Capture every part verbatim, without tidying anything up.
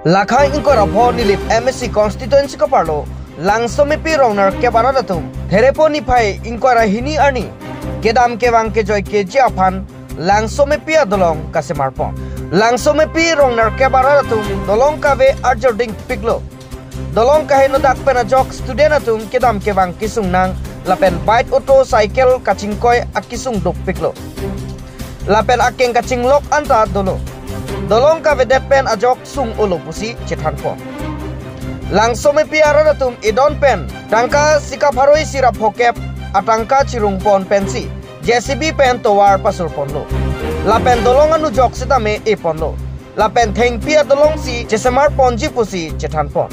Lakhang ingkoi ra pho Nilip M A C constituency keparlo Langsomepi rong nerkep arat atum Therepo niphai ingkoi ra hini arni kedam kevang kejoi keji aphan Langsomepi adolong kasemar pon. Langsomepi rong nerkep arat atum dolong kave arjording piklo. Dolong kaheno dak pen ajok student atum kedam kevang kesung nang lapen bike, auto, cycle kachingkoi akesung dopiklo. Lapen akeng kachinglok anta dolo. Dolong kavedet pen ajok sung-olo pusi chethan pon. Langsomepi arat atum edon pen tangka sika pharo isi ra phokep atangka chirung pon pensi J C B pen tovar pasur ponlo. Lapen dolong anujok sitame e ponlo. Lapen thengpi adolong si chesemar ponji pusi chethan pon.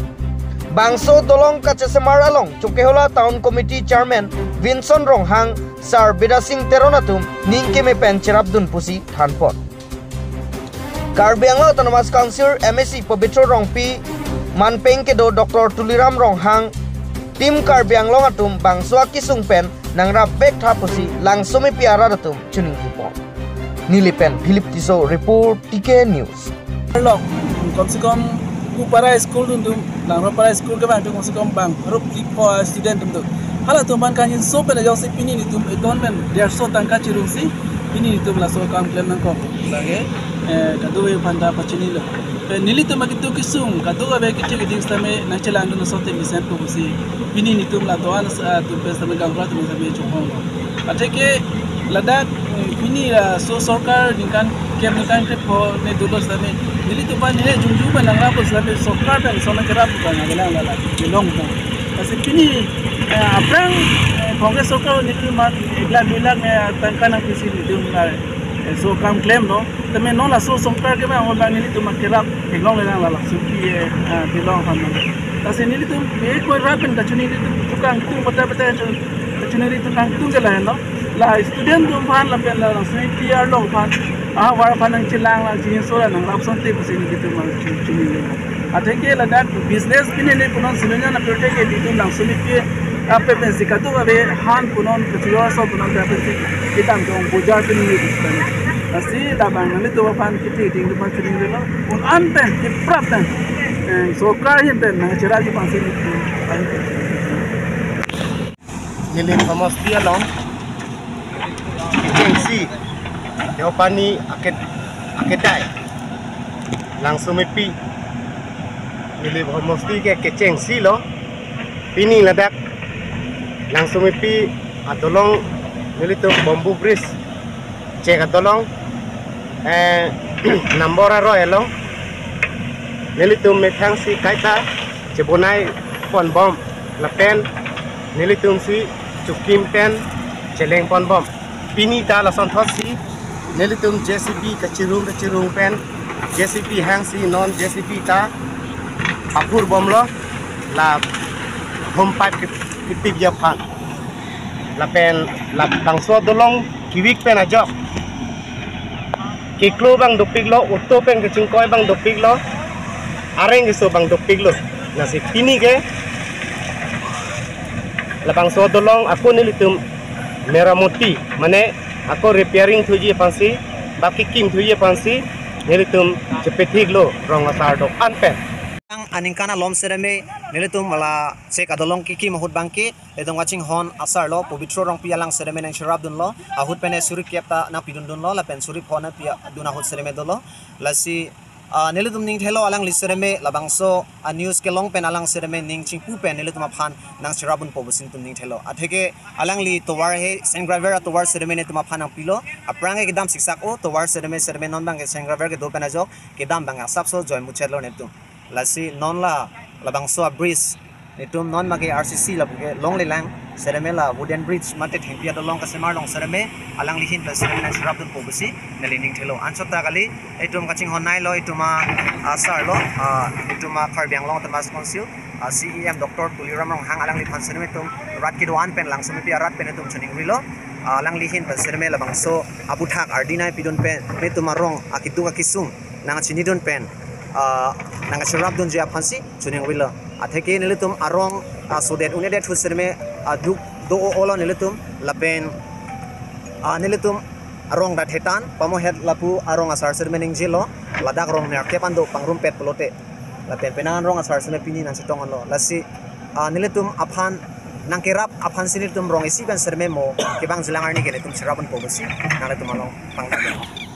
Bangso dolong kachesemar along Chokihola Town Committee Chairman Vinson Ronghang, Sar Bidya Sing Teron atum ning keme pen cherapdun pusi than pon. Karbi Anglong Autonomous Council M A C Pobitro Rongpi, manpeng kedo Doctor Tuliram Ronghang, Team Karbi Anglong atum bangso akesung pen nangrap vek tha pusi Langsomepi arat atum choningri pon. Nilip pen Philip Tisso report, T K News. Lok, kom se kom ku para school dun dum, Langrapara school kevang atum kom se kom bang pharo phli pho student dum do. Halatum aphan kangjinso pen ajok si pini nelitum edon pen derso tangka chirung si pini nelitum laso akam klem nangkok. Lake, eh, kadokave aphan ta pachinilo. Pen nelitum akitu kesung kadokave kethek keding sitame nangchelangdun asonte mesen po pusi pini nelitum la doan, ah, atum pen sitame gaonbura atum sitame chonghong. Atheke ladak, eh, pini, ah, laso sorkar ningkan kep ningkan krepho ne dolo sitame nelitum aphan ne jongjong pen nangrap sitame sorkar pen lason nangcherap pen avelang lala kelong pen. Lasi pini, eh, aphrang, eh, Congress sorkar nelitum aphan ek lakh dui lakh ne tangka nangpisi nelitum, eh, laso akam klemlo. Tame non laso sorkar kevang abang nelitum akerap kelong lelang lala suki, eh, ah, kelong aphan. Lasi nelitum ekoi rat pen kachoningri atum tukang tung pata pata kachoningri atum kangtung ke lahenlo. La student atum aphan lapen la Langsomepi arlo aphan, ah, war aphan nangchelang lang chingjinso ra nangrap asonte pusi nelitum choningri. Atheke ladak business pini ne punon sinunya na pirthe ke nelitum Langsomepi ape pensi kadokave han punon kachojor aso punon ape pensi kedam jong bojar pini ne distani. Lasi labang nanglitum aphan kethek keding atum aphan choningrilo. Un an pen keprap pen, eh, sorkar ahin pen nangcherapji aphansi nelitum. Nilip homosti along kechengsi Deopani aket akedai Langsomepi, Nilip homosti ke kechengsi lo. Pini ladak Langsomepi adolong nelitum bamboo bridge chek adolong, eh, number aroi along nelitum methang si kaita chebonai ponbom lapen nelitum si chukim pen cheleng ponbom. Pini ta lasonthot si nelitum J C B kachirung kachirung pen J C B hang si non J C B ta aphurbomlo la hom pipe ke-, ketipji aphan. Lapen labangso adolong kevik pen ajok keklo abang dopiklo, auto pen kachingkoi abang dopiklo, areng keso abang dopiklo. Lasi pini ke labangso adolong ako nelitum meramoti, mane ako repairing thuji aphansi, ba kekim thuji aphansi nelitum chepethiklo rong asar do-an pen. Ang aningkan alom sereme nelitum la chek adolong kekim ahut abangke itum kachinghon asarlo Pobitro Rongpi alang sereme nangcherapdunlo, ahut pen suri kep ta nangpidundunlo lapen suri pho nangpidun ahut sereme dolo. Lasi, ah, nelitum ningthelo alangli sereme labangso a-news kelong pen alang sereme ning chingpu pen nelitum aphan nangcherapdunpo pusi nelitum ningthelo. Atheke alangli tovar he senggraver atovar sereme nelitum aphan nangpilo. Aphrang ke kedam siksak o tovar sereme, sereme non abangke senggraver kedo pen ajok kedam abang asapso joimuchetlo nelitum. Lasi non la labangso a-bridge nelitum non make R C C lapu ke longlelang sereme la wooden bridge mate thengpi adolong kasemar along sereme alangli ahin pen sereme nangcherapdunpo pusi neli ningthelo. Anchot ta kali, itum kachinghon nailo itum a, asarlo, ah, itum a Karbi Anglong Autonomous Council, ah, C E M Doctor Tuliram Ronghang alangliphan sereme itum rat kedo-an pen Langsomepi arat pen itum choningrilo, ah, alangli ahin pen sereme labangso aputhak ardi nangpidun pen nelitum arong akeduk akesung nangchinidun pen, ah, nangcherapdunji aphansi choningrilo. Atheke nelitum arong, ah, sodet un-edet ahut sereme, ah, duk do-o-olo nelitum lapen, ah, nelitum arong rat hetan pamohet lapu arong asar sereme ningjelo, ladak rong nerkep an do pangrumpet pulote. Lapen penang an rong asar seme pini nangchetong anlo. Lasi, ah, nelitum aphan nangkerap aphan si nelitum rong isi pen serme mo kevangjilang arni ke nelitum cherap ponpo pusi nanglitum along pangdak.